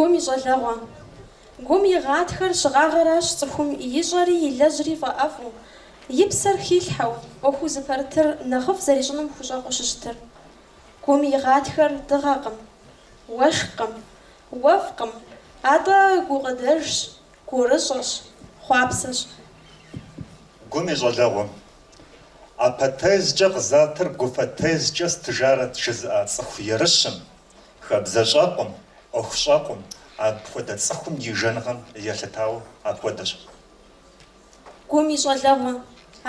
Гум и щӏалэгъуэ. Гум и гъатхэр щыгъагъэращ цӏыхум ищӏэри илэжьри фӏэӏэфӏу, и псэр хилъхьэу, ӏуэхуу зыпэрытыр нэхъыфӏ зэрищӏыным хущӏэкъуу щыщытыр. Гум и гъатхэр дыгъэкъым, уэшхкъым, уэфӏкъым, атӏэ гукъыдэжщ, гурыщӏэщ, хъуапсэщ. Гум и щӏалэгъуэ. ӏэпэтезкӏэ къызатыр гуфэтезкӏэ стыжарэт жызыӏа цӏыху ерыщым, хабзэщӏэкъум, ӏуэхущӏэкъум, апхуэдэ цӏыхум и жаныгъэм елъытауэ апхуэдэщ. Гум и щӏалэгъуэ.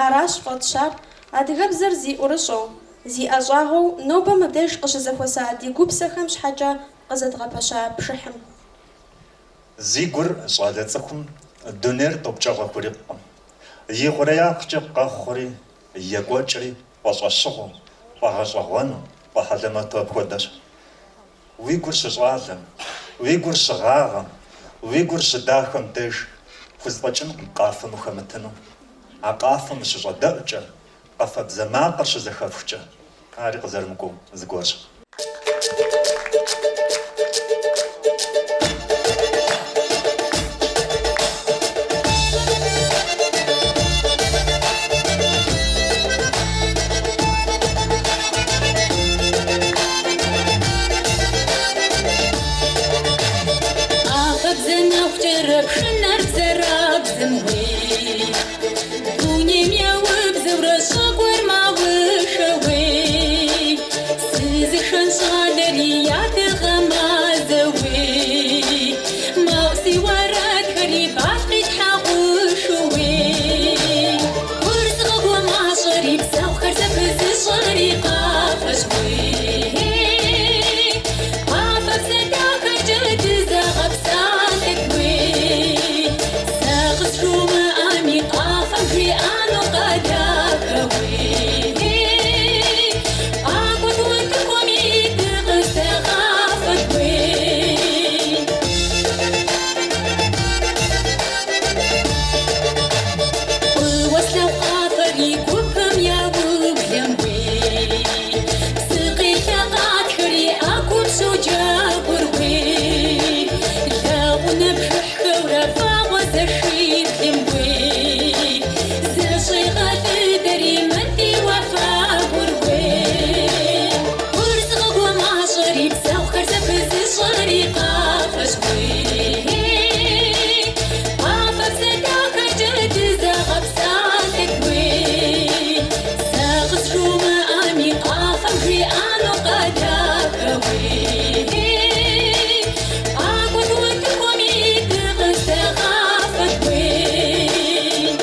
Аращ фӏэтщар адыгэбзэр зи ӏурыщӏэу, зи ӏэщӏагъэу нобэ мыбдеж къыщызэхуэса ди гупсэхэм щхьэкӏэ къызэдгъэпэща пшыхьым. Зи гур щӏалэ цӏыхум дунейр тӏэу пкӏэгъуэ хурикъукъым. И хъуреягъкӏэ къэхъури, екӏуэкӏри фӏэщӏэщыгъуэу, фӏэгъэщӏэгъуэну, фӏэхьэлэмэту апхуэдэщ. Уи гур щыщӏалэм, уи гур щыгъагъэм, уи гур щыдахэм деж пхузэфӏэкӏынкъым къафэм ухэмытыну. А къафэм ущыщӏэдэӏукӏэ, къафэбзэ макъыр щызэхэпхкӏэ, ари къызэрымыкӏуэу зыгуэрщ. Къафэбзэ нэхукӏэрэ пшынэр бзэрабзэм уей. Дунейм еубзэурэ щӏыгур маушэ уей. Сызышэн щӏалэри я дыгъэ мазэ уей. Мэӏу си уэрэдхэри Балъкъ и тхьэгъушу уей. Гур зыгъэгумащӏэри псэгъухэр зэпызыщӏэри къафэщ уей. Къафэбзэ дахэкӏэ дызэгъэпсалъэт уей. Сэ къызжумыӏэми къафэм жиӏэнукъэ дахэ уей. Къакӏуэт утыкуми дыкъыздэгъафэт уей. Фӏыуэ слъагъу къафэри гупым яублэм уей. Псыкъелъэ къатхэри ӏэгум щоджэгур уей. Лэгъунэ бжыхьхэурэ вагъуэ зэшиблым уей. Зэщӏегъэлыдэри мы ди уафэгур уей. Гур зыгъэгумащӏэри псэгъухэр зэпызыщӏэри къафэщ уей. Къафэбзэ дахэкӏэ дызэгъэпсалъэт уей. Сэ къызжумыӏэми къафэм жиӏэнукъэ дахэ уей. Къакӏуэт утыкуми дыкъыздэгъафэт уей.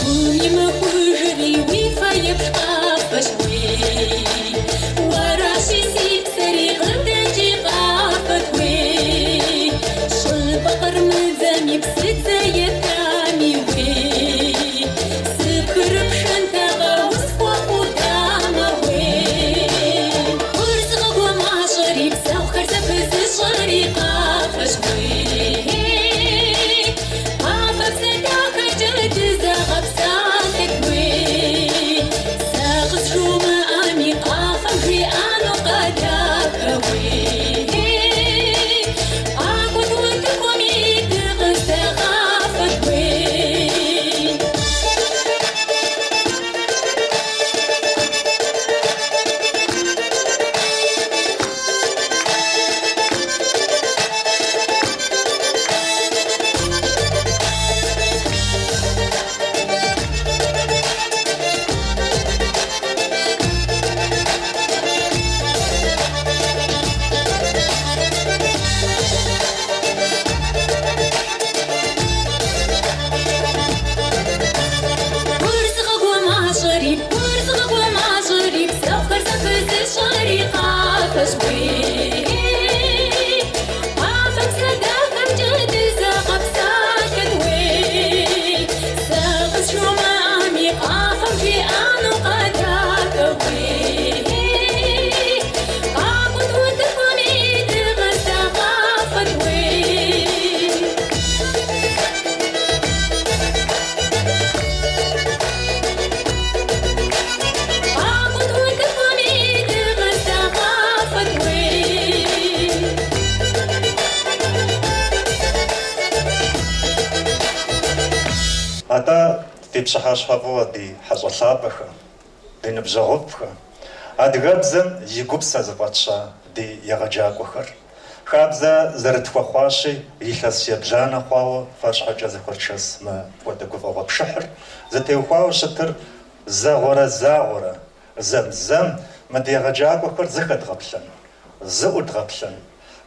Гум имыхужри уи фэеплъ къафэщ уей. Уэращи си псэри къыдэкӏи къафэт уей. Щӏыпӏэ кърымыдзэми псыдзэ етами уей. Сыпхырыпшынтэкъэ усхуэхъуу дамэ уей. Гур зыгъэгумащӏэри псэгъухэр зэпызыщӏэри къафэщ уей. Къафэбзэ дахэкӏэ дызэгъэпсалъэт уей. Сэ къызжумыӏэми къафэм жиӏэнукъэ дахэ уей. Къакӏуэт утыкуми дыкъыздэгъафэт уей. Гур зыгъэгумащӏэри, гур зыгъэгумащӏэри, псэгъухэр зэпызыщӏэри къафэщ уей. Къафэбзэ дахэмкӏэ дызэгъэпсалъэт уей. Сэ къызжумыӏэми къафэм жиӏэнукъэ дахэ уей. Къакӏуэт утыкуми дыкъыздэгъафэт уей. Къакӏуэт утыкуми дыкъыздэгъафэт. Ди пщыхьэщхьэ фӏыуэ ди хьэщӏэ лъапӏэхэ, ди ныбжьэгъуфӏхэ, адыгэбзэм и гупсэ зыфӏэтща ди егъэджакӏуэхэр. Хабзэ зэрытхуэхъуащи, илъэс ебланэ хъуауэ фэр щхьэкӏэ зэхуэтшэс мыпхуэдэ гуфӏэгъуэ пшыхьыр зытеухуауэ щытыр зэгъуэрэ-загъуэрэ, зэм-зэм мы ди егъэджакӏуэхэр зыхэдгъэплъэн, зыӏудгъэплъэн,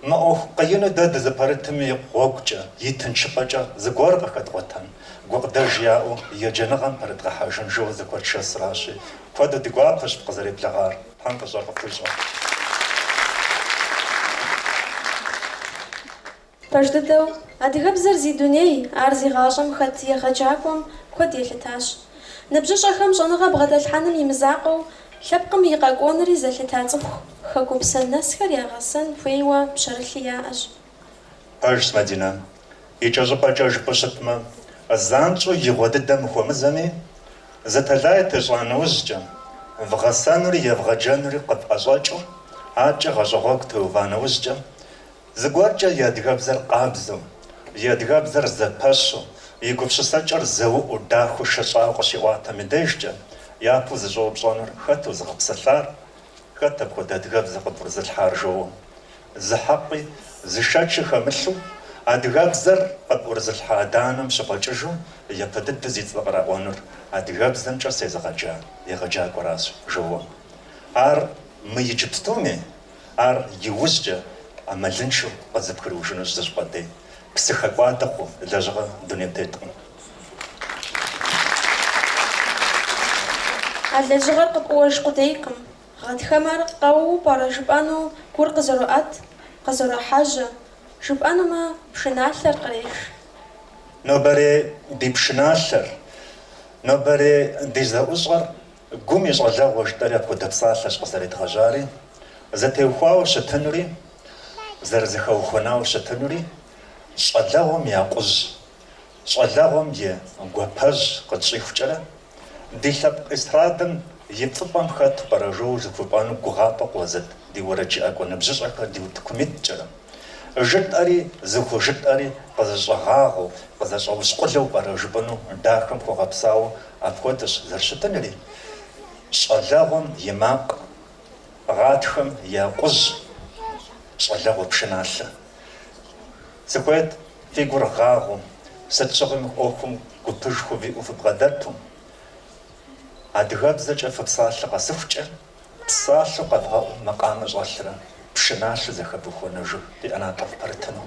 Мы ӏуэху къиину дэ дызыпэрытым и гъуэгукӏэ, и тыншыпӏэкӏэ зыгуэр къыхэдгъуэтэн, гукъыдэж яӏэу еджэныгъэм пэрыдгъэхьэжын жоуэ зэхуэтшэсращи, куэду ди гуапэщ фыкъызэреблэгъар. Тхьэм фӏыщӏэ къыфхуищӏэ. Пэж дыдэу, адыгэбзэр зи дуней, ар зи гъащӏэм хэт егъэджакӏуэм куэд елъытащ. Ныбжьыщӏэхэм щӏэныгъэ бгъэдэлъхьэным и мызакъуэу, лъэпкъым и къэкӏуэнури зэлъыта цӏыху хэкупсэ нэсхэр ягъэсэн хуейуэ пщэрылъи яӏэщ. Пэжщ, Мадинэ. Икӏэщӏыпӏэкӏэ жыпӏэу щытмэ, занщӏэу игъуэ дыдэм ухуэмызэми, зы тэлай тещӏа нэужькӏэ, вгъэсэнури евгъэджэнури къыфӏэщӏэкӏыу, адэкӏэ гъащӏэ гъуэгу теува нэужькӏэ, Зыгуэркӏэ и адыгэбзэр къабзэу, и адыгэбзэр зэпэщу, и гупсысэкӏэр зэуӏуу дахэу шэщӏауэ къыщиӏуатэм и дежкӏэ, япэу зыщӏэупщӏэнур хэт узыгъэпсэлъар, хэт апхуэдэ адыгэбзэ къыпӏурызылъхьар жоуэ. Зы хьэкъи, зы шэчи хэмылъу, адыгэбзэр къыпӏурызылъхьа адэ-анэм щыфӏэкӏыжу япэ дыдэ зи цӏэ къраӏуэнур адыгэбзэмкӏэ сезыгъэджа егъэджакӏуэращ жоуэ. Ар мы иджыпстуми, Ар иужькӏэ ӏэмалыншэу къызыпхырыужынущ зыщӏыпӏэ дей. Псыхэкӏуадэ хъу лэжьыгъэ дунейм теткъым. А лэжьыгъэр къыпӏууэж къудейкъым. Гъатхэмэр къэуу пӏэрэ жыпӏэну гур къызэроӏэт, къызэрохьэжьэ, жыпӏэнумэ, пшыналъэр къреш. Нобэрей ди пшыналъэр, нобэрей ди зэӏущӏэр Гум и щӏалэгъуэ жытӏэри апхуэдэ псалъэщ къызэредгъэжьари, зэтеухуауэ щытынури, зэрызэхэухуэнауэ щытынури, щӏалэгъуэм и акъужь, щӏалэгъуэм и гуапэжь къытщӏихукӏэрэ, ди лъэпкъ эстрадэм и фӏыпӏэм хэту пӏэрэ жоуэ жыхуэпӏэну гугъапӏэ къуэзыт ди уэрэджыӏакӏуэ ныбжьыщӏэхэр ди утыкум иткӏэрэ. Жытӏэри, зыхужытӏэри къызэщӏэгъагъэу, къызэщӏэущкъулэу пӏэрэ жыпӏэну дахэм хуэгъэпсауэ апхуэдэщ зэрыщытынури. Щӏалэгъуэм и макъ, гъатхэм и акъужь, щӏалэгъуэ пшыналъэ. Сыхуейт фи гур гъагъэу, сыт щыгъуи ӏуэхум гупыж хувиӏэу фыбгъэдэту, адыгэбзэкӏэ фыпсалъэ къэсыхукӏэ, Псалъэу къэвгъэӏум макъамэ щӏэлърэ пшыналъэ зэхэвухуэнэжу ди ӏэнатӏэ фыпэрытыну.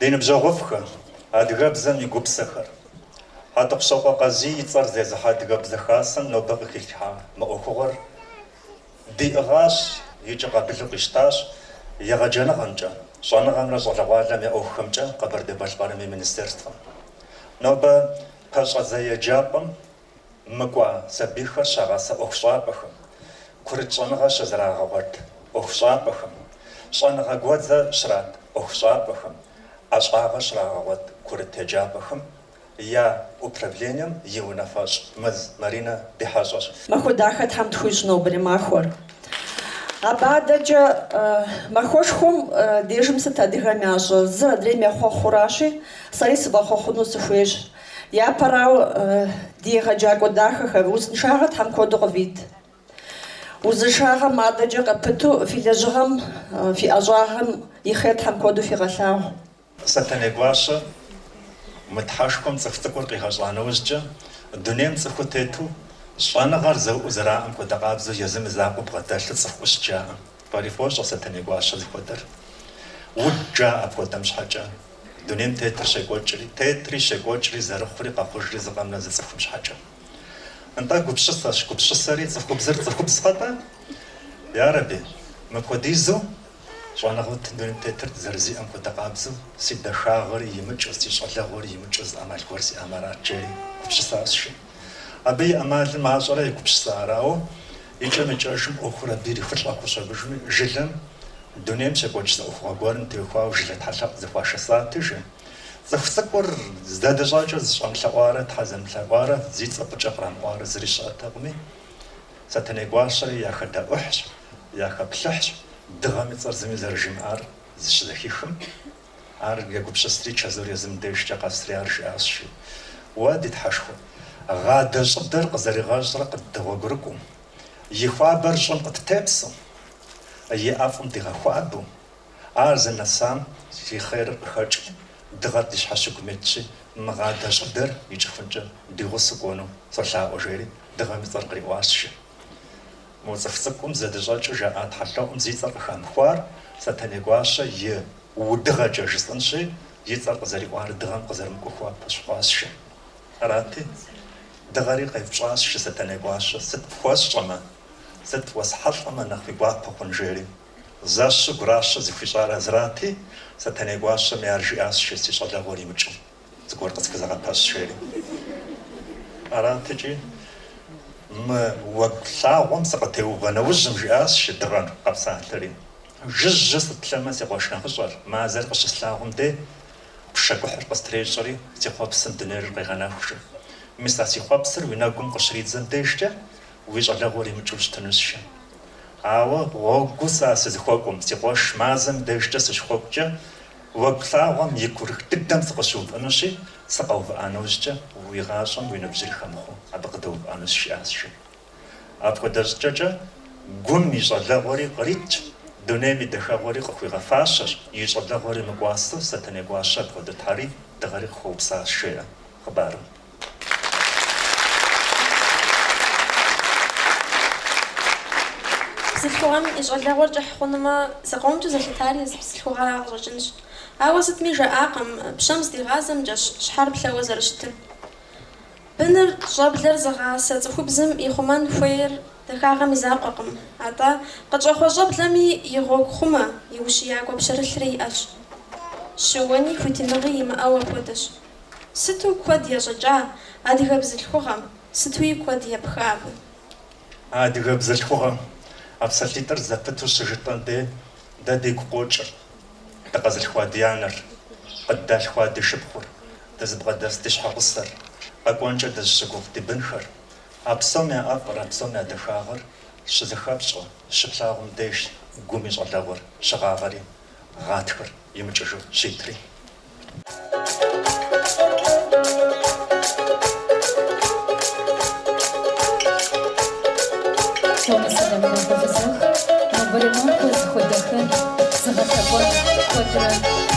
Ди ныбжьэгъуфӏхэ, адыгэбзэм и гупсэхэр. Хьэтӏохъущокъуэ Къазий и цӏэр зезыхьэ Адыгэбзэ Хасэм нобэ къыхилъхьа мы ӏуэхугъуэр диӏыгъащ икӏи къабылу къищтащ егъэджэныгъэмкӏэ, щӏэныгъэмрэ щӏалэгъуалэм я ӏуэхухэмкӏэ Къэбэрдей-Балъкъэрым и министерствэм. Нобэ пэщӏэдзэ еджапӏэм мыкӏуа сабийхэр щагъасэ ӏуэхущӏапӏэхэм, курыт щӏэныгъэ щызэрагъэгъуэт ӏуэхущӏапӏэхэм, щӏэныгъэ гуэдзэ щрат ӏуэхущӏапӏэхэм, ӏэщӏагъэ щрагъэгъуэт курыт еджапӏэхэм я управленэм и унафэщӏ Мыз Маринэ ди хьэщӏэщ. Махуэ дахэ Тхьэм тхуищӏ нобэрей махуэр. Абы адэкӏэ махуэшхуэм дежым сыт адыгэм ящӏэ? Зыр адрейм ехъуэхъуращи, сэри сывэхъуэхъуну сыхуейщ. Япэрауэ, ди егъэджакӏуэ дахэхэр, узыншагъэ Тхьэм куэду къывит. Узыншагъэм адэкӏэ къыпыту фи лэжьыгъэм, фи ӏэщӏагъэм и хъер Тхьэм куэду фигъэлъагъу. Сэтэней Гуащэ мы Тхьэшхуэм цӏыху цӏыкӏур къигъэщӏа нэужькӏэ, дунейм цӏыхуу тету, щӏэныгъэр зэуӏуу зэраӏэм хуэдэ къабзэу езым и закъуэу бгъэдэлъу цӏыху ӏущт жаӏэ. Фэри фощӏэ Сэтэней Гуащэ зыхуэдэр. Уд жаӏэ апхуэдэм щхьэкӏэ. Дунейм тетыр щекӏуэкӏри, тетри, щекӏуэкӏри, зэрыхъури, къэхъужри зы къэмынэ зы цӏыхум щхьэкӏэ. Нтӏэ, гупсысэщ, гупсысэри цӏыхубзыр цӏыхубзкъэ-тӏэ? Ярэби, мыпхуэдизу щӏэныгъэу дунейм тетыр зэрызиӏэм хуэдэ къабзэу, си дахагъэри имыкӏыу, си щӏалэгъуэри имыкӏыу зы ӏэмал гуэр сиӏамэ арат, жери гупсысащ, жи. Абы и ӏэмалым мащӏэрэ егупсысар, ауэ икӏэм-икӏэжым ӏуэхур абы ирихулӏэ хъущ абыжми, жылэм дунейм щекӏуэкӏ зы ӏуэхугъуэ гуэрым теухуауэ жылэ тхьэлъэӏу зэхуашэсати, жи. Цӏыху цӏыкӏур здэдыщӏэкӏыр зыщӏэмылъэӏуарэ тхьэ зэмылъэӏуарэ зи цӏэ фӏыкӏэ кърамыӏуарэ зыри щыӏэтэкъыми, Сэтэней Гуащэри яхэдэӏухьщ, яхэплъыхьщ, дыгъэм и цӏэр зыми зэрыжимыӏар зыщызэхихым, ар егупсысри чэзур езым дежкӏэ къэсри ар жиӏащ, жи. Уэ, ди Тхьэшхуэ, гъадэщӏыдэр къызэригъэщӏрэ къыддэгъуэгурыкӏуэу, и хуабэр щӏым къыттепсэу, и ӏэфӏым дигъэхуабэу, ар зынэсам и хъерыр къыхэкӏыу, дыгъэр ди щхьэщыгум итщи, мы гъадэщӏыдэр икӏыхункӏэ ди гъусэу кӏуэну солъаӏуэ, жери дыгъэм и цӏэр къриӏуащ, жи. Мо цӏыху цӏыкӏум зэдыщӏэкӏыу жаӏа тхьэлъэӏум зи цӏэр къыхамыхуар Сэтэней Гуащэ и удыгъэкӏэ жысӏэнщи, и цӏэр къызэриӏуар дыгъэм къызэрымыкӏуэ хуапэ щыхъуащ, жи. Арати, дыгъэри къеупщӏащ, жи Сэтэней Гуащэ, сыт пхуэсщӏэмэ, сыт уэсхьэлӏэмэ нэхъ уи гуапэ хъун, жери. Зэщу гуращэ зыхуищӏар азырати, Сэтэней Гуащэми ар жиӏащ, жи, си щӏалэгъуэр имыкӏыу. Зыгуэр къысхузэгъэпэщ, жери. Аратикӏи, мы уэгу лъагъуэм сыкъытеувэ нэужьым, жиӏащ, жи дыгъэр къэпсалъэри. Жыжьэ сыплъэмэ, си къуэш нэхъыщӏэр, мазэр къыщыслъагъум де, пшэ кӏыхьыр къыстрещӏэри, си хъуэпсым дунейр къегъэнэху, жи. Мис а си хъуэпсыр уи нэгум къыщридзэм дежкӏэ, уи щӏалэгъуэр имыкӏыу щытынущ, жи. Ауэ гъуэгуу сэ сызыхуэкӏуэм, си къуэш мазэм дежкӏэ сыщыхуэкӏукӏэ, Уэгу лъагъуэм и курых дыдэм сыкъыщыувыӏэнущи, сыкъэувыӏа нэужькӏэ уи гъащӏэм уи ныбжьыр хэмыхъуэу абы къыдэувыӏэнущ, жиӏащ жи. Апхуэдэ щӏыкӏэкӏэ гум и щӏалэгъуэри къритщ, дунейм и дахэгъуэри къыхуигъэфащэщ, и щӏалэгъуэри мыкӏуасэу Сэтэней Гуащэ апхуэдэ тхьэри дыгъэри къыхуэупсащ, жеӏэ хъыбарым. Бзылъхугъэм и щӏалэгъуэр кӏыхь хъунумэ, зыкъомкӏэ зэлъытар езы бзылъхугъэра къыщӏэкӏынщ. Ауэ сытми жаӏакъым, пщэм здигъазэмкӏэщ щхьэр плъэуэ зэрыщытыр. Быныр, щӏэблэр зыгъасэ цӏыхубзым ихъумэн хуейр дахагъэм и закъуэкъым, атӏэ къытщӏэхъуэ щӏэблэми и гъуэгу хъумэ, и ущиякӏуэ пщэрылъри иӏэщ. Щыуэни хуитыныгъи имыӏэу апхуэдэщ. Сыту куэд ещӏэкӏа адыгэ бзылъхугъэм, сытуи куэд епха абы. Адыгэ бзылъхугъэм а псалъитӏыр зэпыту щыжытӏэм де дэ дигу къокӏыр, дыкъэзылъхуа ди анэр, къыддалъхуа ди шыпхъур, дызыбгъэдэс ди щхьэгъусэр, къэкӏуэнкӏэ дызыщыгугъ ди бынхэр. А псом я ӏэфӏыр, а псом я дахагъэр щызыхэпщӏэ, щыплъагъум деж гум и щӏалэгъуэр щыгъагъэри, гъатхэр имыкӏыжу щитри. Псоми сэлам гуапэ фызох, нобэрей махуэр зыхуэдэхэн, зыгъэлъэпӏэн куэдрэ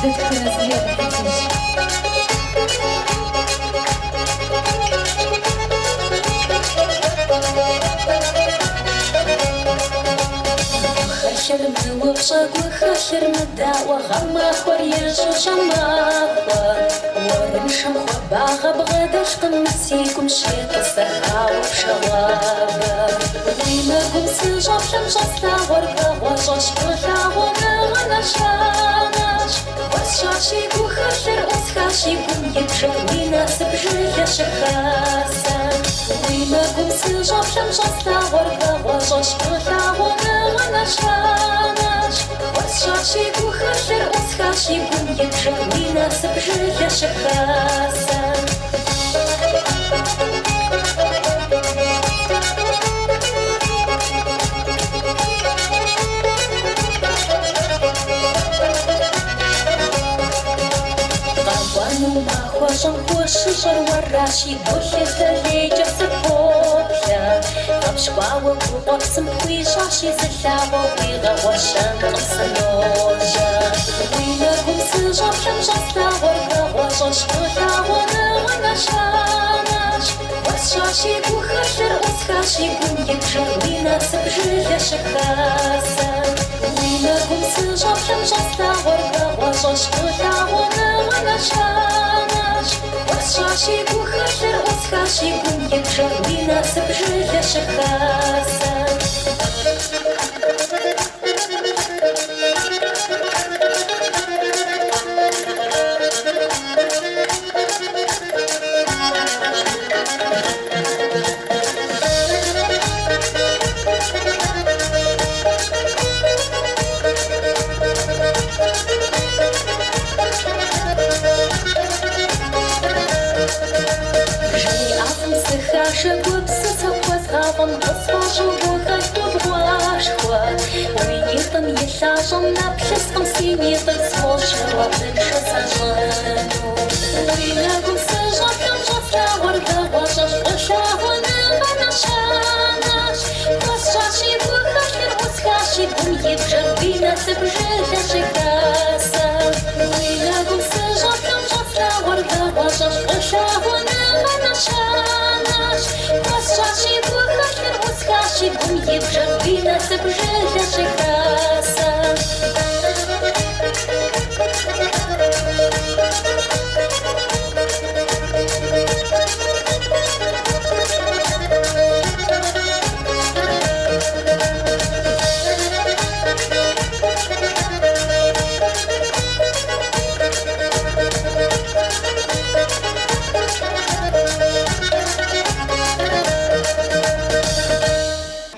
дэтхэнэ зыри Алыхьым дищӏ. Гухэлъыр мыупщӏэ, гухэлъыр мыдаӏуэ, гъэмахуэр ещӏыр щӏымахуэ. Уэрыншэм хуабагъэ бгъэдэлъкъым мы си гум щетӏысэхауэ пшагъуабэ. Уи нэгум сыщӏэплъэм щӏэслъагъуэр вагъуэщӏэщ, фӏылъагъуныгъэ нэщэнэщ. Хуэсщӏащи гухэлъыр ӏусхащи гум и бжэр уи насып жылэ щыхасэ. Уи нэгум сыщӏэплъэм щӏэслъагъуэр вагъуэщӏэщ, фӏылъагъуныгъэ нэщэнэщ. Хуэсщӏащи гухэлъыр ӏусхащи гум и бжэр уи насып жылэ щыхасэ. Къэкӏуэну махуэщӏэм хуэщыщӏэр уэращи, гулъытэ лейкӏэ сыпоплъэ. Гъэпщкӏуауэ гукъуэпсым пхуищӏащи зы лъагъуэ уигъэгъуэщэнкъым сыножьэ. Уи нэгум сыщӏэплъэм щӏэслъагъуэр вагъуэщӏэщ, фӏылъагъуныгъэ нэщэнэщ. Хуэсщӏащи гухэлъыр ӏусхащи гум и бжэр уи насып жылэ щыхасэ. Уи нэгум сыщӏэплъэм щӏэслъагъуэр вагъуэщӏэщ, фӏылъагъуныгъэ нэщэнэщ. Хуэсщӏащи гухэлъыр ӏусхащи гум и бжэр уи насып жылэ щыхасэ. Жей ӏэфӏым сыхашэ гупсысэ пхуэзгъафӏэм къысфӏощӏу гухэлъ губгъуэшхуэ. Уи нитӏым и лъащӏэм нэплъыскъым си нитӏыр сфӏощӏ жэуапыншэ сащӏыну. Уи нэгум сыщӏэплъэм щӏэслъагъуэр вагъуэщӏэщ, фӏылъагъуныгъэ нэщэнэщ. Хуэсщӏащи гухэлъыр ӏусхащи гум и бжэр уи насып жылэ щыхасэ. Уи нэгум сыщӏэплъэм щӏэслъагъуэр вагъуэщӏэщ, фӏылъагъуныгъэ нэщэнэщ. Хуэсщӏащи гухэлъыр ӏусхащи гум и бжэр уи насып жылэ щыхасэ.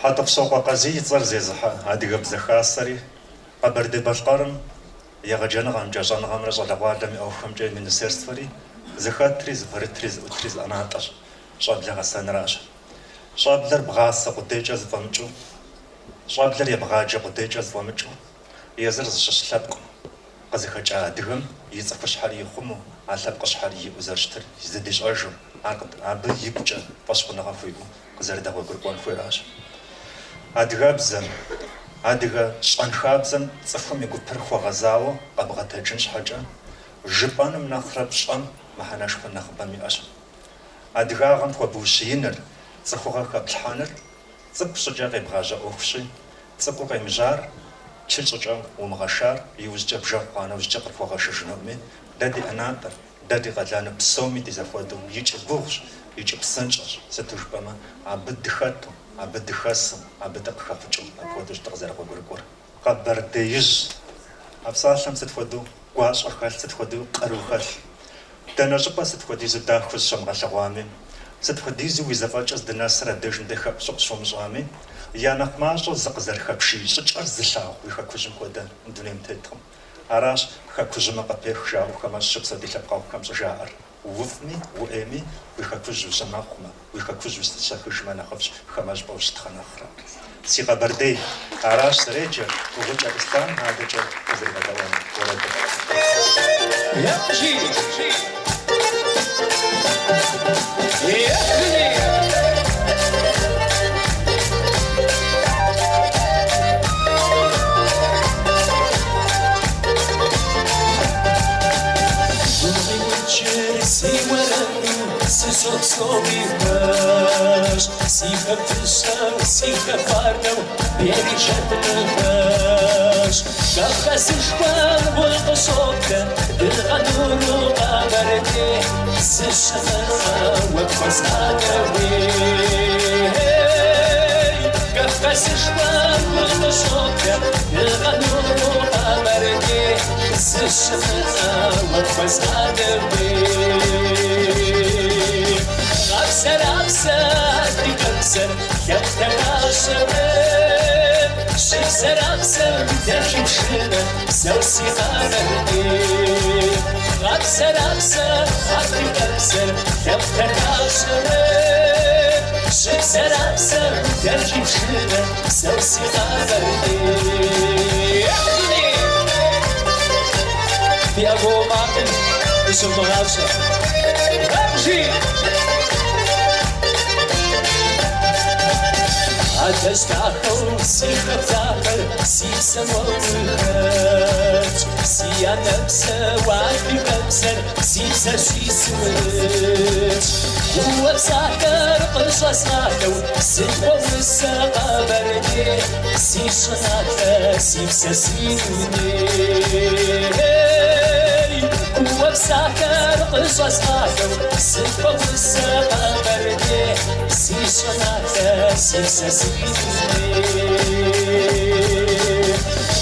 Хьэтӏохъущокъуэ Къазий и цӏэр зезыхьэ Адыгэбзэ Хасэри Къэбэрдей-Балъкъэрым Егъэджэныгъэмкӏэ, щӏэныгъэмрэ щӏалэгъуалэм и ӏуэхухэмкӏэ и министерствэри зыхэтри, зыпэрытри, зыӏутри зы ӏэнатӏэщ, щӏэблэ гъэсэныращ. Щӏэблэр бгъасэ къудейкӏэ зэфӏэмыкӏыу, щӏэблэр ебгъаджэ къудейкӏэ зэфӏэмыкӏыу, езыр зыщыщ лъэпкъым къызыхэкӏа адыгэм и цӏыхущхьэри ихъумэу, а лъэпкъыщхьэри иӏэу зэрыщытыр зыдищӏэжу, ар абы игукӏэ фӏэщхъуныгъэ хуиӏэу къызэрыдэгъуэгурыкӏуэн хуейращ. Адыгэбзэм, адыгэ щӏэнхабзэм цӏыхум и гупэр хуэгъэзауэ къэбгъэтэджын щхьэкӏэ, жыпӏэным нэхърэ пщӏэм мыхьэнэшхуэ нэхъыбэм иӏэщ. Адыгагъэм хуэбущииныр, цӏыхугъэ хэплъхьэныр цӏыкӏу щӏыкӏэ къебгъажьэ ӏуэхущи, цӏыкӏуу къемыжьар, чы щӏыкӏэ умыгъэшар, иужькӏэ бжэгъу хъуа нэужькӏэ къыпхуэгъэшыжынукъыми, дэ ди ӏэнатӏэр, Дэ ди къалэныр псоми ди зэхуэдэу икӏи гугъущ, икӏи псынщӏэщ, сыту жыпӏэмэ, абы дыхэту, абы дыхэсу, абы дыкъыхэхъукӏыу апхуэдэущ дыкъызэрыгъуэгурыкӏуэр. Къэбэрдеижь. А псалъэм сыт хуэдэу гуащӏэ хэлъ, сыт хуэдэу къару хэлъ? Дэнэ щӏыпӏэ сыт хуэдизу дахэу зыщомыгъэлъэгъуами, сыт хуэдизу уи зэфӏэкӏыр здынэсыр абдежым дей хэӏущӏыӏу щомыщӏами, я нэхъ мащӏэу зыкъызэрыхэпший щӏыкӏэр зылъагъу уи хэкужьым хуэдэ мы дунейм теткъым. Аращ хэкужьымэ къыпех жаӏэу хамэщӏ щыпсэу ди лъэпкъэгъухэм щӏыжаӏэр. Уфӏми, уӏейми, уи хэкужь ущымэхъумэ, уи хэкужь ущыщэхыжмэ нэхъыфӏщ, хамэщӏыпӏэ ущытхъэ нэхърэ. Си Къэбэрдей, аращ зэреджэр, Гъукӏэ Ислъам адэкӏэ дызригъэдэӏуэну уэрэдыр. Жысӏэу псоми хуэщӏ, си хэку дыщэу, си хэку уардэу, берычэт къыхэщ. Кавказышхуэм укъыщӏоблэ, дыгъэ нуру Къэбэрдей, зы щымыӏэ уэ пхуэзгъадэ уей. Кавказышхуэм укъыщӏоблэ, дыгъэ нуру Къэбэрдей, зы щымыӏэ уэ пхуэзгъадэ уей. Гъэбзэрабзэ адыгэбзэр лъэпкъ дахащэ уей. Щыбзэрабзэм дэркӏи пшынэ бзэу си Къэбэрдей. Гъэбзэрабзэ адыгэбзэр лъэпкъ дахащэ уей. Щыбзэрабзэм дэркӏи пшынэ бзэу си Къэбэрдей. Фи ӏэгуауэ макъым дыщывмыгъащӏэ. Абжи! Адэжь лъахэу си хэку дахэр си псэм уэ ухэтщ. Си анэбзэу адыгэбзэр си псэр щисырытщ. Гууэ псалъэр къыщӏэзгъалъэу сыпхуоусэ Къэбэрдей, си щӏыналъэ, си псэ, си дуней. Гууэ псалъэр къыщӏэзгъалъэу сыпхуоусэ Къэбэрдей, си щӏыналъэ, си псэ, си дуней.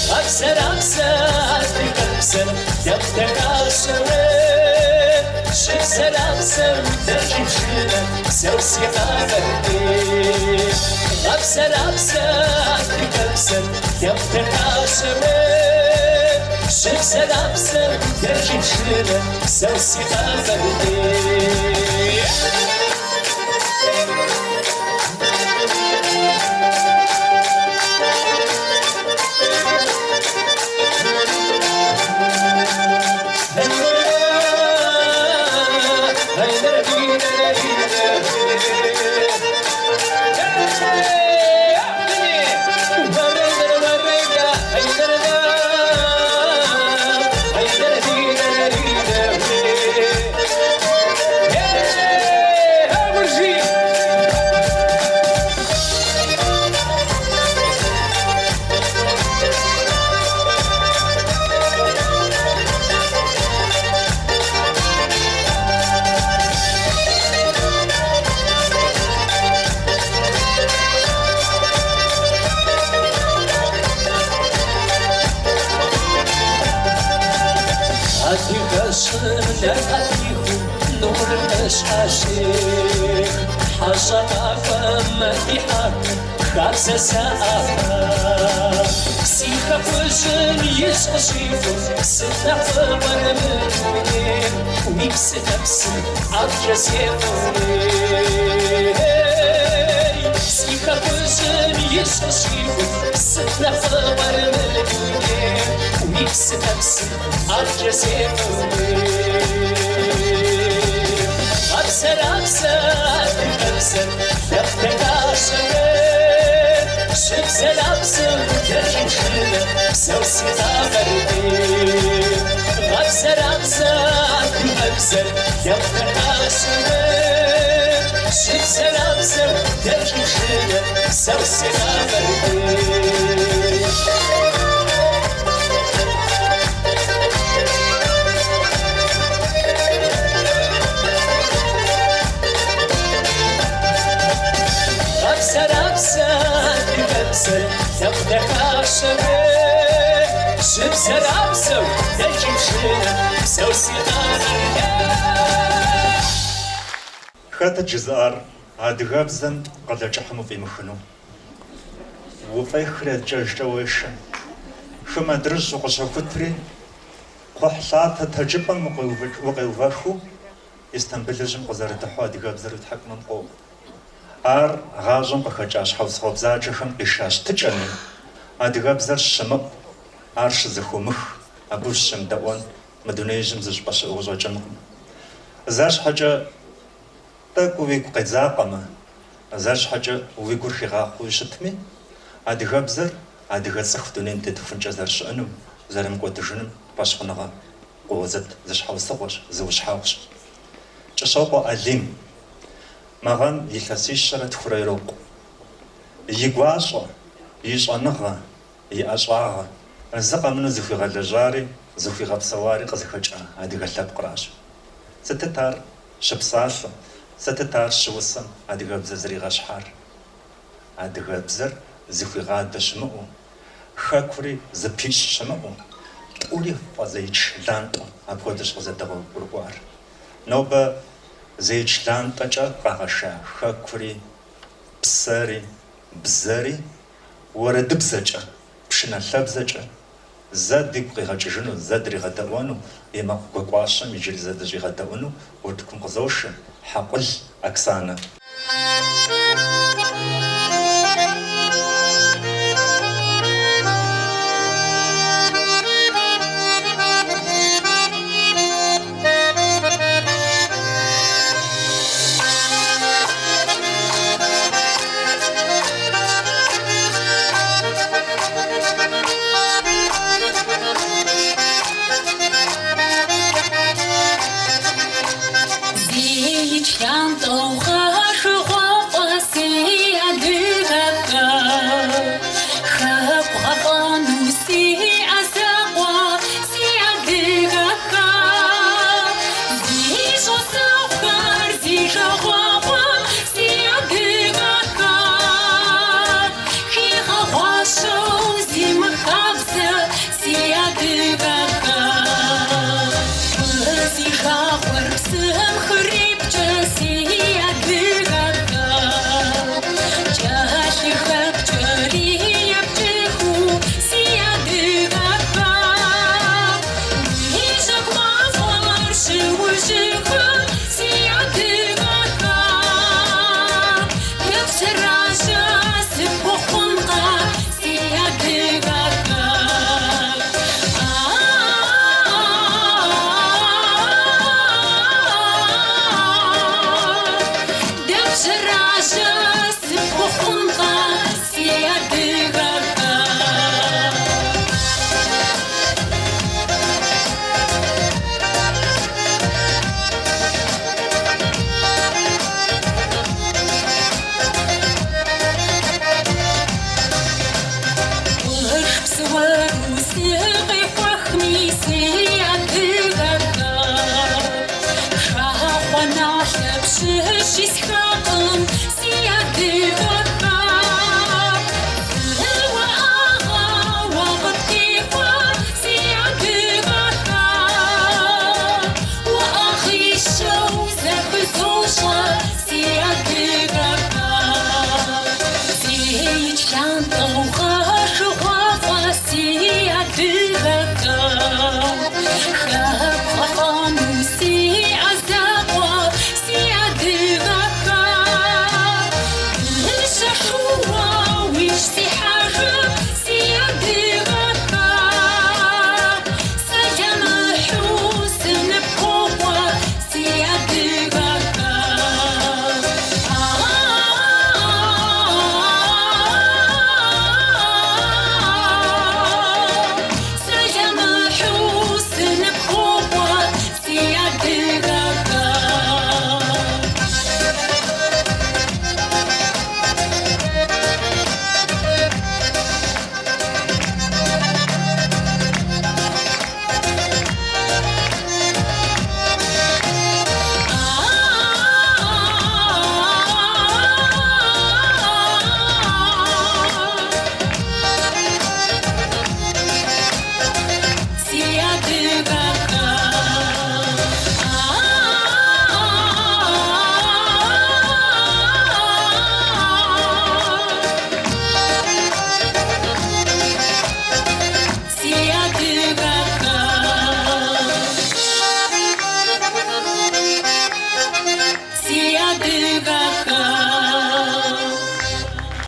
Гъэбзэрабзэ адыгэбзэр лъэпкъ дахащэ уей. Щыбзэрабзэм дэркӏи пшынэ бзэу си Къэбэрдей. Гъэбзэрабзэ адыгэбзэр лъэпкъ дахащэ уей. Щыбзэрабзэм дэркӏи пшынэ бзэу си Къэбэрдей. Адыгэщӏым нэр ӏэпихыу нурыр къыщхьэщех, хьэщӏэ къакӏуэмэ дихьэхыу хабзэ зэӏэпах. Си хэкужьым ижь къыщӏихум сыт нэхъ фӏыгъуэр мы дунейм, уи псынэпсым ӏэфӏкӏэ сефэу уей. Си хэкужьым ижь къыщӏихум сыт нэхъ фӏыгъуэр мы дунейм, уи псынэпсым ӏэфӏкӏэ сефэу уей. Гъэбзэрабзэ адыгэбзэр лъэпкъ дахащэ уей. Щыбзэрабзэм дэркӏи пшынэ бзэу си Къэбэрдей. Гъэбзэрабзэ адыгэбзэр лъэпкъ дахащэ уей. Щыбзэрабзэм дэркӏи пшынэ бзэу си Къэбэрдей. Гъэбзэрабзэ адыгэбзэр лъэпкъ дахащэ уей. Щыбзэрабзэу дэркӏи пшынэ бзэу си Къэбэрдей. Хэтыт жызыӏар адыгэбзэм Къалэкӏыхьым уфӏимыхыну? Уфӏехри адкӏэжкӏэ уешэ. Хым адрыщӏ укъыщохутри, кхъухьлъатэ тэджыпӏэм укъеувэхыу Истамбылыжьым къызэрыдыхьэу адыгэбзэр уи тхьэкӏумэм къоӏу. Ар гъащӏэм къыхэкӏа щхьэусыгъуэ бзаджэхэм къиша щытыкӏэми, адыгэбзэр щымыӏу, ар щызэхомых, абы ущымыдэӏуэн мы дунеижьым зы щӏыпӏэ щыӏэу къыщӏэкӏынкъым. Зэ щхьэкӏэ тӏэкӏу уигу къедзакъэмэ, зэ щхьэкӏэ уи гур хигъахъуэу щытми, адыгэбзэр адыгэ цӏыху дунейм тетыхункӏэ зэрыщыӏэнум, зэрымыкӏуэдыжынум фӏэщхъуныгъэ къыуэзыт зы щхьэусыгъуэщ, зы ущхьэгъущ. Кӏыщокъуэ Алим. Мы гъэм илъэсищэрэ тхурэ ирокъу. И гуащӏэ, и щӏэныгъэ, и ӏэщӏагъэ зы къэмынэу зыхуигъэлэжьари, зыхуигъэпсэуари къызыхэкӏа адыгэ лъэпкъращ. Сытыт ар щыпсалъэм, сытыт ар щыусэм адыгэбзэ зригъэщхьар? Адыгэбзэр зыхуигъадэ щымыӏэу, хэкури зыпищӏ щымыӏэу, тӏури фӏэзеич лантӏэу апхуэдэщ къызэдэгъуэгурыкӏуар. Нобэ зеич лантӏэкӏэ къагъэша хэкури, псэри, бзэри уэрэдыбзэкӏэ, пшыналъэбзэкӏэ зэ дигу къигъэкӏыжыну, зэ дригъэдэӏуэну, и макъ гуакӏуащэм иджыри зэ дыщӏигъэдэӏуну утыкум къызошэ Хьэкъул Оксанэ. Зеич лантӏэу гъэшыгъуафӏэ си адыгэ хэку, Хэку гъэфӏэну сиӏэ закъуэ си адыгэ хэку. Зи щӏасэгъухэр зи жагъуэгъуэ си адыгэ хэку, Хигъэгъуащэу зи мыхабзэ си адыгэ хэку. Зи жагъуэр псым хрипкӏэ си адыгэ хэку, Кӏэлъыхэпкӏэри епкӏыхыу си адыгэ хэку. Уи жьэгу мафӏэр щыужьыхым си адыгэ хэку, Дэпщэражьэ сыпхуэхъункъэ си адыгэ хэку. Дэпщэражьэ сыпхуэхъункъэ си адыгэ хэку. Къурш псы уэру сыкъехуэхми си адыгэ хэку, Пшахъуэ налъэ пщыщ исхакъым си адыгэ хэку. Зы уӏэгъэ уэ къыптехуэ си адыгэ хэку, Уӏэгъищэу зэхызощӏэ си адыгэ хэку. Зеич лантӏэу гъэшыгъуафӏэ си адыгэ хэку, Хэку гъэфӏэну сиӏэ закъуэ си адыгэ хэку. Дыщэ шууэ уиш сихьэжым си адыгэ хэку, Сэламыхьу сыныпхуокӏуэ си адыгэ хэку. Сэламыхьу сыныпхуокӏуэ си адыгэ хэку. Си адыгэ хэку. Си адыгэ хэку. Си адыгэ хэку.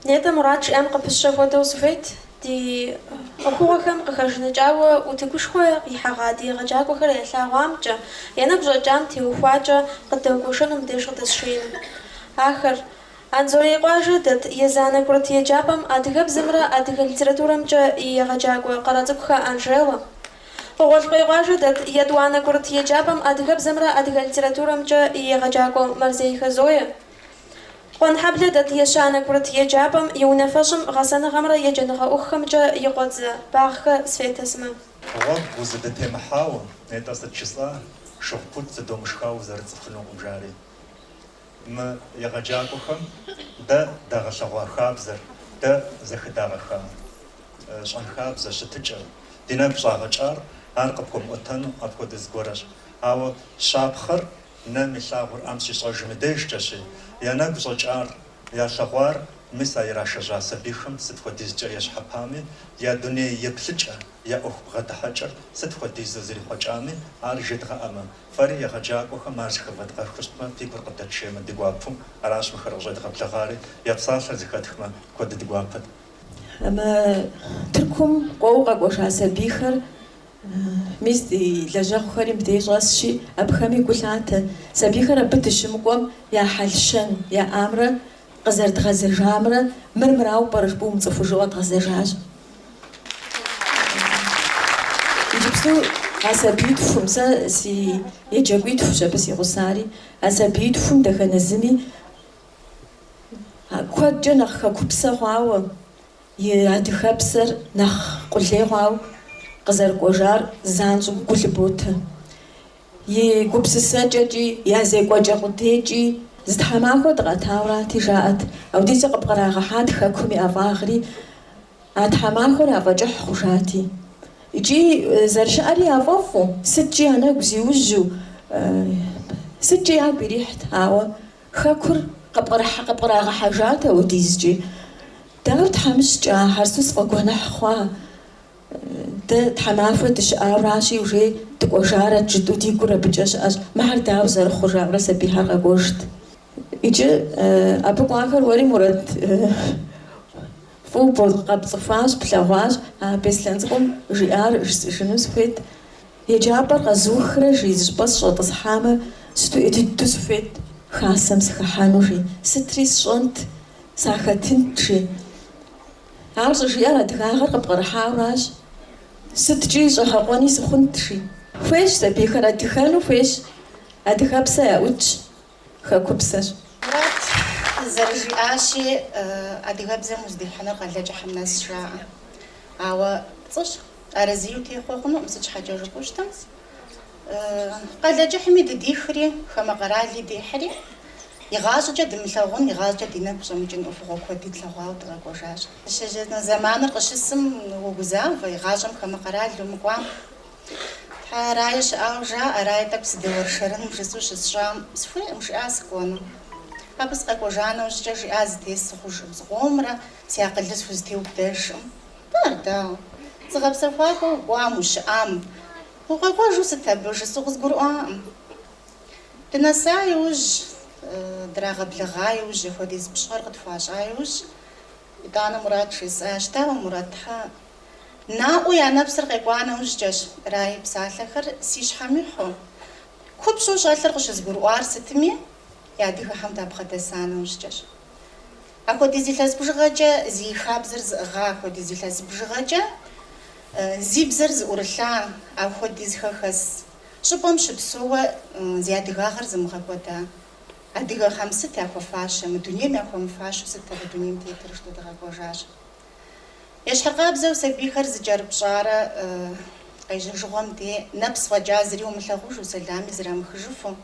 Нетӏэ Мурат жиӏам къыпысщэ хуэдэу сыхуейт, ди ӏуэхугъуэхэм къыхэжаныкӏауэ утыкушхуэ къихьэгъа ди егъэджакӏуэхэр ялъэгъуамкӏэ, я нэгу щӏэкӏам теухуакӏэ къыддэгуэшэну мыбдеж къыдэсшеину. Ахэр, Анзорей къуажэ дэт езанэ курыт еджапӏэм адыгэбзэмрэ адыгэ литературэмкӏэ и егъэджакӏуэ Къарэцӏыкӏухэ Анжелэ, Къугъуэлъкъуей къуажэ дэт етӏуанэ курыт еджапӏэм адыгэбзэмрэ адыгэ литературэмкӏэ и егъэджакӏуэ Мэрзейхэ Зое. Къуэнхьэблэ дэт ещанэ курыт еджапӏэм и унафэщӏым гъэсэныгъэмрэ еджэныгъэ ӏуэхухэмкӏэ и къуэдзэ Багъхэ Светэ сымэ. Гъуэгу узэдытемыхьауэ, нетӏэ сыт жысӏа, шыгъу пут зэдомышхауэ узэрыцӏыхунукъым, жари. Мы егъэджакӏуэхэм дэ дагъэлъэгъуа хабзэр, дэ зэхыдагъэха щӏэнхабзэ щытыкӏэр, ди нэгу щӏагъэкӏар, ар къыпхуэмыӏуэтэну апхуэдэ зыгуэрэщ. Ауэ щапхъэр нэм илъагъур ӏэм щищӏэжым и дежкӏэщи, я нэгу щӏэкӏар, ялъэгъуар мис а ирашэжьа сабийхэм сыт хуэдизкӏэ ещхьэпами, я дуней еплъыкӏэ, я ӏуэху бгъэдыхьэкӏэр сыт хуэдизу зэрихъуэкӏами, ар жедгъэӏэмэ, фэри егъэджакӏуэхэм ар зыхэвэдгъэхыу щытмэ, фи гур къыдэтшеймэ ди гуапэу, аращ мыхэр къыщӏедгъэблэгъари, я псалъэр зэхэтхмэ, куэду ди гуапэт. Мы Тыркум кӏуэуэ къэкӏуэжа сабийхэр Мис ди лэжьэгъухэри мыбдеж щӏэсщи, абыхэми гу лъатэ. Сабийхэр абы дыщымыкӏуэм я хьэл-щэн яӏамрэ къызэрыдгъэзэжамрэ мыр мырауэ пӏэрэ жыпӏэу умыцӏыхужу къэдгъэзэжащ. Иджыпсту а сабиитхум, сэ си еджакӏуитхущ абы си гъусари, а сабиитхум дэтхэнэ зыми куэдкӏэ нэхъ хэкупсэ хъуауэ, И адыгэбзэр нэхъ къулей хъуауэ къызэрыкӏуэжар занщӏэу гу лъыботэ. И гупсысэкӏэкӏи, я зекӏуэкӏэ къудейкӏи зы тхьэмахуэ дыкъэтаурати, жаӏэт, апхуэдизкӏэ къыпкърагъэхьат хэкум и ӏэфӏагъри, а тхьэмахуэр яфӏэкӏыхь хъужати. Икӏи зэрыщыӏэри яфӏэфӏу, сыткӏи я нэгу зиужьу, сыткӏи ягу ирихьт, ауэ хэкур къыпкърагъэхьэжат апхуэдизкӏи. Дауэ тхьэмыщкӏэ ахэр, сыту сфӏэгуэныхь хъуа? Дэ тхьэмахуэ дыщыӏауращи, уже дыкӏуэжарэт жытӏэу ди гур абыкӏэ щыӏэщ. Мыхэр дауэ зэрыхъур, жаӏэурэ сабийхэр къэкӏуэжт. Иджы абы кӏуахэр уэри, Мурат, фӏыуэ къэпцӏыхуащ, плъэгъуащ. А Беслъэн цӏыкӏум жиӏар жысӏэжыну сыхуейт. Еджапӏэр къэзухрэ, жи, зыщӏыпӏэ сыщӏэтӏысхьамэ, сыту ӏей дыдэу сыхуейт хасэм сыхыхьэну, жи, сытри сщӏэнт. Сахэтынт, жи. Ар щӏыжиӏэр адыгагъэр къыпкърыхьауращ. Сыткӏи щӏэгъэкъуэни сыхъунт, жи. Хуейщ сабийхэр адыгэну хуейщ, адыгэпсэ яӏутщ, хэкупсэщ. Мурат зэрыжиӏащи, адыгэбзэм уздихьынур Къалэкӏыхьым нэс жаӏэ. Ауэ пцӏыщ, арэзыи утехъуэ хъунукъым, сыт щхьэкӏэ жыпӏэу щытым. Къалэкӏыхьми дыдихри, хамэ къэрали дихьри, игъащӏэкӏэ дымылъагъун, игъащӏэкӏэ ди нэгу щӏэмыкӏын ӏуэхугъуэ куэди тлъэгъуауэ дыкъэкӏуэжащ. Дыщежьэну зэманыр къыщысым уогузавэ, игъащӏэм хамэ къэрал умыкӏуам. Тхьэ, Рае щыӏауэ жаӏэ, Рае тӏэкӏу сыдэуэршэрыным жысӏэу щысщӏам, сыхуейкъым, жиӏа сыкӏуэну. Абы сыкъэкӏуэжа нэужькӏэ жиӏа зытес сыхъужкъым зыкъомрэ, си акъылыр схузэтеубыдэжкъым. Ар дауэ? Зыгъэпсэхуакӏуэ укӏуам, ущыӏам, Укъэкӏуэжу сыт абы жысӏэу къызгурыӏуакъым. Дынэса иужь, драгъэблэгъа иужь, апхуэдиз пщӏэр къытхуащӏа иужь, итӏанэ Мурат жесӏащ, Дауэ, Мурат, тхьэ, наӏуэу я нэпсыр къекӏуа нэужькӏэщ Рае и псалъэхэр си щхьэм ихьу. Купщӏэу щӏэлъыр къыщызгурыӏуар сытми, я адыгэхэм дабгъэдэса нэужькӏэщ. Апхуэдиз илъэс бжыгъэкӏэ зи хабзэр зыӏыгъа, апхуэдиз илъэс бжыгъэкӏэ зи бзэр зыӏурылъа, апхуэдиз хэхэс щӏыпӏэм щыпсэууэ зи адыгагъэр зымыгъэкӏуэда адыгэхэм сыт яхуэфащэ, мы дунейм яхуэмыфащэу сыт абы дунейм тетыр жытӏэу дыкъэкӏуэжащ. Ещхьыркъабзэу сабийхэр зыкӏэрыпщӏарэ къежьэжыгъуэм де нэпс фӏэкӏа зыри умылъагъужу, сэлами зрамыхыжыфу,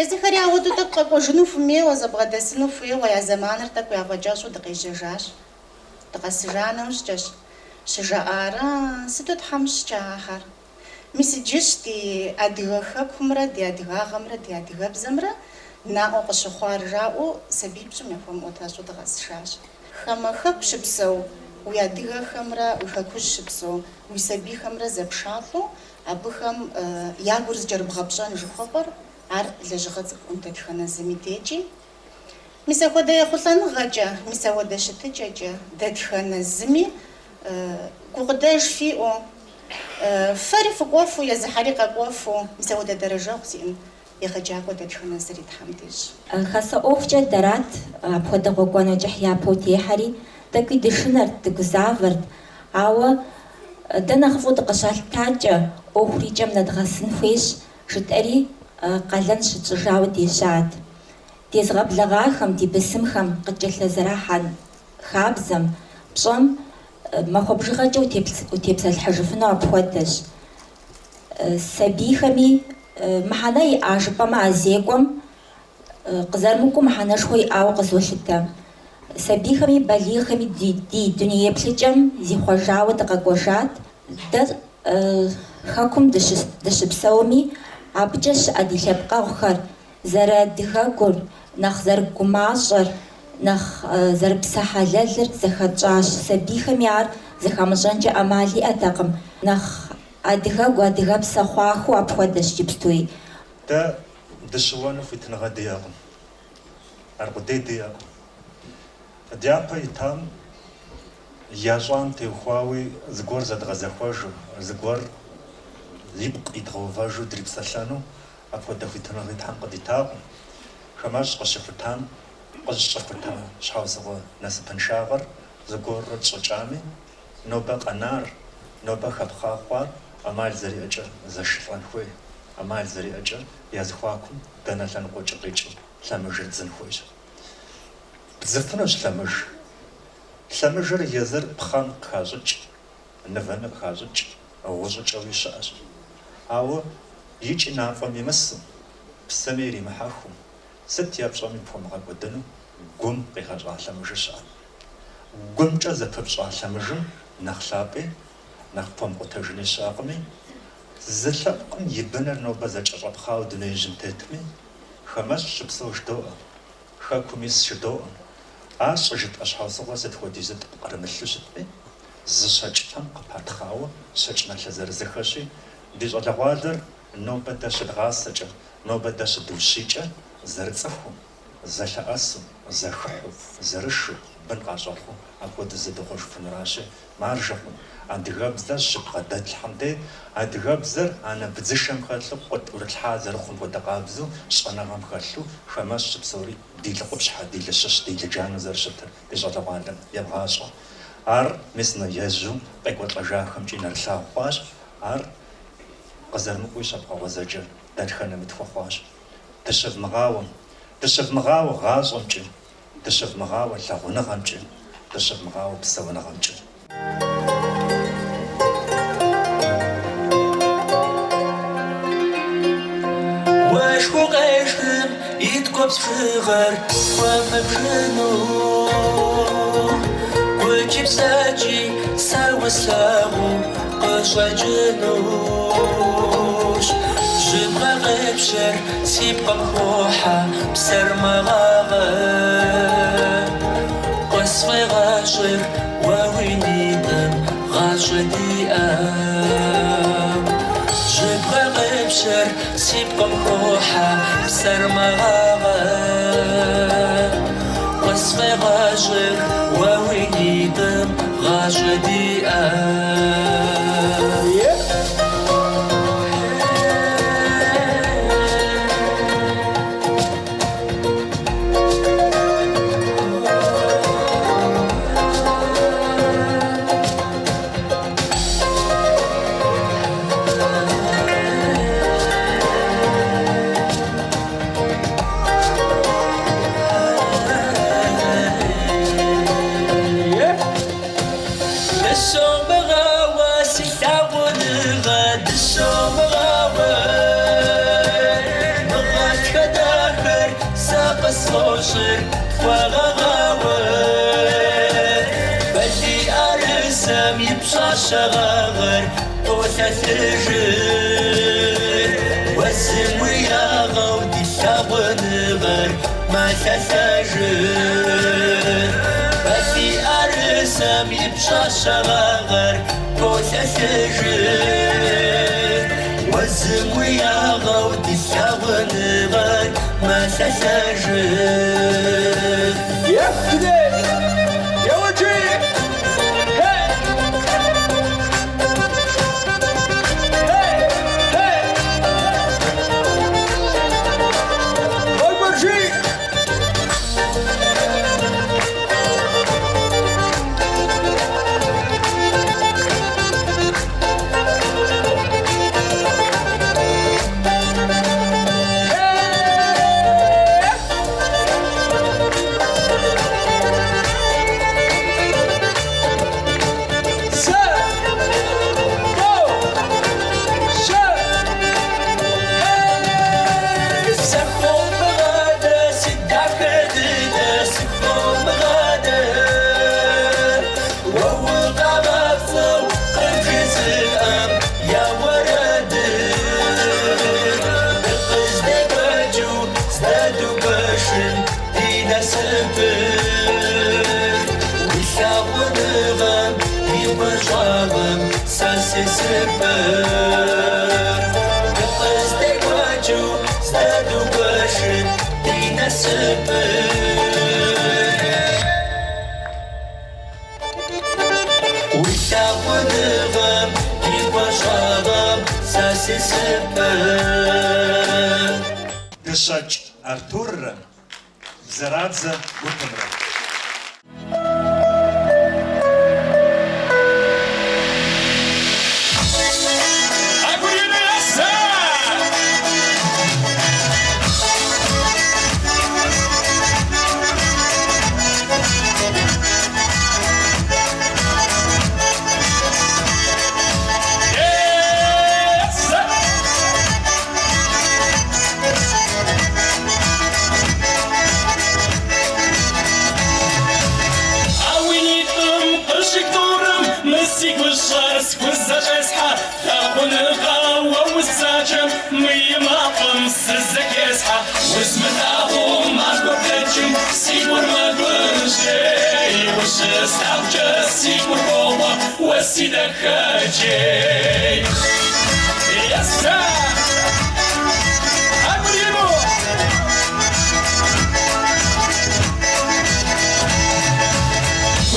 Езыхэри ауэдэу тӏэкӏу къэкӏуэжыну хуэмейуэ, зэбгъэдэсыну хуейуэ, я зэманыр тӏэкӏу яфӏэкӏэщӏу дыкъежьэжащ. Дыкъэсыжа нэужькӏэщ щыжаӏар, А, сыту тхьэмыщкӏэ ахэр. Мис иджыщ ди адыгэ хэкумрэ ди адыгагъэмрэ ди адыгэбзэмрэ наӏуэ къыщыхъуар, жаӏэу сабиипщӏым яхуэмыӏуэтэщӏу дыкъэсыжащ. Хамэ хэку щыпсэу уи адыгэхэмрэ уи хэкужь щыпсэу уи сабийхэмрэ зэпшалӏэу Абыхэм я гур зыкӏэрыбгъэпщӏэн жыхуэпӏэр ар лэжьыгъэ цӏыкӏукъым дэтхэнэ зыми декӏи. Мис апхуэдэ ехъулӏэныгъэкӏэ, мис апхуэдэ щытыкӏэкӏэ дэтхэнэ зыми гукъыдэж фиӏэу, фэри фыкӏуэфу, езыхьэри къэкӏуэфу, мис апхуэдэ дэрэжэгъу зиӏэн егъэджакӏуэ дэтхэнэ зыри Тхьэм дищӏ. Хасэ ӏуэхукӏэ дэрат апхуэдэ гъуэгуанэ кӏыхь япэу техьэри, тӏэкӏуи дышынэрт, дыгузавэрт, ауэ дэ нэхъыфӏу дыкъыщалъытакӏэ, ӏуэхур и кӏэм нэдгъэсын хуейщ, жытӏэри къалэн зыщытщӏыжауэ дежьат. Дезыгъэблэгъахэм, ди бысымхэм къыткӏэлъызэрахьа хабзэм, пщӏэм махуэ бжыгъэкӏэ утепсэлъыхьыжыфыну апхуэдэщ. Сабийхэми мыхьэнэ иӏа жыпӏэмэ а зекӏуэм къызэрымыкӏуэу мыхьэнэшхуэ иӏауэ къызолъытэ. Сабийхэми балигъхэми ди дуней еплъыкӏэм зихъуэжауэ дыкъэкӏуэжат. Дэ хэкум дыщыпсэуми, абыкӏэ щыӏэ ди лъэпкъэгъухэр зэрыадыгэгур, нэхъ зэрыгумащӏэр, нэхъ зэрыпсэ хьэлэлыр зэхэтщӏащ. Сабийхэми ар зэхамыщӏэнкӏэ ӏэмал иӏэтэкъым. Нэхъ адыгэгу, адыгэпсэ хъуахэу апхуэдэщ иджыпстуи. Дэ дыщыуэну хуитыныгъэ диӏэкъым. Аркъудей диӏэкъым. Дяпэ итам ящӏам теухуауи зыгуэр зэдгъэзэхуэжу, зыгуэр ипкъ идгъэувэжу дрипсэлъэну апхуэдэ хуитыныгъи Тхьэм къыдитакъым. Хамэщӏ къыщыхутам, къыщӏыхута щхьэусыгъуэ насыпыншагъэр зыгуэрурэ тщӏыкӏами, нобэ къэнар, нобэ хэпхъа хъуар ӏэмал зэриӏэкӏэ зэшылӏэн хуей, ӏэмал зэриӏэкӏэ я зэхуакум дэнэ лъэныкъуэкӏэ къикӏыу лъэмыжыр дзын хуейщ. Бдзыфынущ лъэмыж. Лъэмыжыр езыр пхъэм къыхащӏыкӏ, нывэми къыхащӏыкӏ, гъущӏыкӏэуи щыӏэщ. Ауэ икӏи мафӏэм имысу, псыми иримыхьэхыу, сыт епщӏэми пхуэмыгъэкӏуэдыну гум къигъэщӏа лъэмыжыр щыӏэ. Гумкӏэ зэпыпщӏа лъэмыжым нэхъ лъапӏи, нэхъ пхуэмыкъутэжыни щыӏэкъыми, зы лъэпкъым и быныр нобэ зэкӏэщӏэпхъауэ дунеижьым тетми, хамэщӏ щыпсэу жыдоӏэ, хэкум ис жыдоӏэ. Ар щӏыжытӏэ щхьэусыгъуэр сыт хуэдизу тпкърымылъу щытми, зы щэкӏ къыпатхъауэ щэкӏ налъэ зырызыхэщи, ди щӏалэгъуалэр нобэ дэ щыдгъасэкӏэ, нобэ дэ щыдущийкӏэ зэрыцӏыхуу, зэлъэӏэсу, зэхыхьу, зэрышэу, бын къащӏэхъуу апхуэдэу зэдыхъужыфынуращи, маржэ хъун, адыгэбзэр щыбгъэдэтлъхьэм дей, адыгэбзэр анэ быдзышэм хэлъу къытӏурылъхьа зэрыхъум хуэдэ къабзэу щӏэныгъэм хэлъу хамэщӏ щыпсэури ди лы къупщхьэ, ди лыщыщ, ди лыджанэу зэрыщытыр ди щӏалэгъуалэм евгъащӏэ. Ар мис мы ежьу къекӏуэлӏэжахэмкӏи нэрылъагъу хъуащ, ар къызэрымыкӏуэуи щапхъэ гъуэзэджэ дэтхэнэми тхуэхъуащ. Дыщывмыгъауэ, дыщывмыгъауэ гъащӏэмкӏи, дыщывмыгъауэ лъагъуныгъэмкӏи, дыщывмыгъауэ псэуныгъэмкӏи. Уэшхыу къешхым и ткӏуэпс бжыгъэр пхуэмыбжыну. Гукӏи псэкӏи сэ услъагъуу къыщӏэкӏынущ. Жьыбгъэ къепщэр си пкъым хохьэ, псэр мэгъагъэ. Къысфӏегъэщӏыр уэ уи нитӏым гъащӏэ диӏэм. Жьыбгъэ къепщэр си пкъым хохьэ, псэр мэгъагъэ. Къысфӏегъэщӏыр уэ уи нитӏым гъащӏэ диӏэм. Дыщомыгъауэ си лъагъуныгъэ, дыщомыгъауэ. Мы гъатхэ дахэр сэ къысфӏощӏыр тхуэгъэгъауэ. Балий ӏэрысэм и пщӏащэ гъагъэр полъэлъыжыр. Уэ зым уи ягъэу ди лъагъуныгъэр мэлъэлъэжыр. Балий ӏэрысэм и пщӏащэ гъагъэр полъэлъыжыр. Уэ зым уи ягъэу ди лъагъуныгъэр мэлъэлъэжыр. насыпыр. Дыщэкӏ Артуррэ Бзэрабзэ гупымрэ. А уи нитӏым къыщих нурым мы си гущӏэр схузэщӏесхьэ, лъагъуныгъэ уэ узбзаджэм мы и мафӏэм сызэхесхьэ. Узмылъагъуу махуэр блэкӏым си гур мэгужьей, ущыслъагъукӏэ си гур хохъуэ, уэ си дахэкӏей. Yes, sir!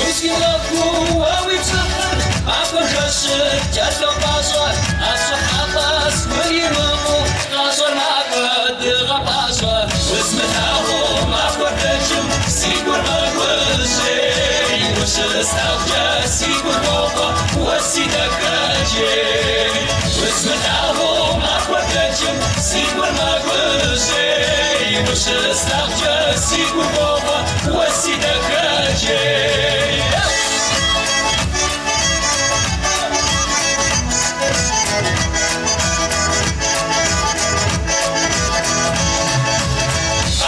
Узгъэхуу уэ уи пщӏыхьыр, махуэм жэщыр кӏэлъопӏащӏэ, а пщӏыхьэпӏэ схуримыкъуу, гъащӏэр макӏуэ дыгъэпӏащӏэ. Узмылъагъуу махуэр дэкӏым, си гур мэгужьей, ущыслъагъукӏэ си гур хохъуэ, уэ си дахэкӏей. Узмылъагъуу махуэр дэкӏым, си гур мэгужьей, ущыслъагъукӏэ си гур хохъуэ, уэ си дахэкӏей.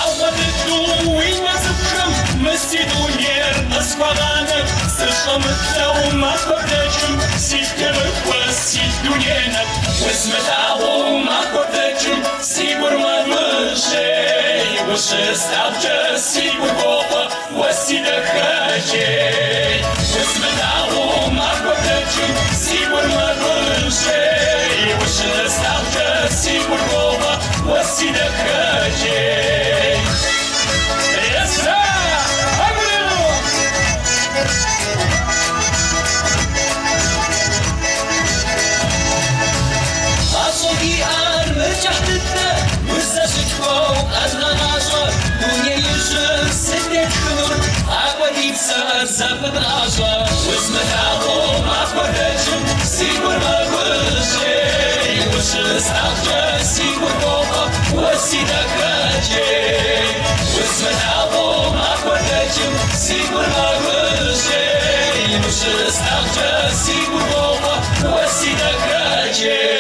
Ауэ дыдэу уи нэ цӏыкӏухэм мы си дунейр къысхуагъанэ, сыщӏэмыплъэу махуэ блэкӏым, сигу темыхуэ си дуней нэху. Узмылъагъуу махуэр дэкӏым, си гур мэгужьей, ущыслъагъукӏэ си гур хохъуэ, уэ си дахэкӏей. Узмылъагъуу махуэр дэкӏым, си гур мэгужьей, ущыслъагъукӏэ си гур хохъуэ, уэ си дахэкӏей. Yes, sir! Гъащӏэу диӏэр мыкӏыхь дыдэ, узэщытхуэу къэдгъэгъащӏэ, дунеижьым сыт тетхынур, къакӏуэ ди псэр зэпыдгъащӏэ. Узмылъагъуу махуэр дэкӏым, си гур мэгужьей, ущыслъагъукӏэ си гур хохъуэ, уэ си дахэкӏей. Узмылъагъуу махуэр дэкӏым, си гур мэгужьей, ущыслъагъукӏэ си гур хохъуэ, уэ си дахэкӏей.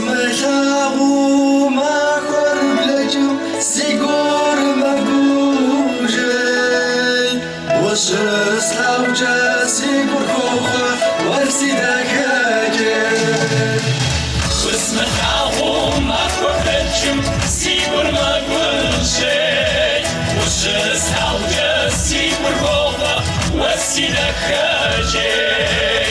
Узмылъагъуу махуэр блэкӏым, си гур мэгужьей, ущыслъагъукӏэ си гур хохъуэ, уэ си дахэкӏей. Узмылъагъуу махуэр дэкӏым, си гур мэгужьей, ущыслъагъукӏэ си гур хохъуэ, уэ си дахэкӏей.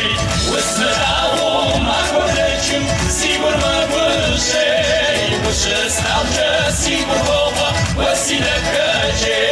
Узмылъагъуу махуэр дэкӏым, си гур мэгужьей, ущыслъагъукӏэ си гур хохъуэ, уэ си дахэкӏей.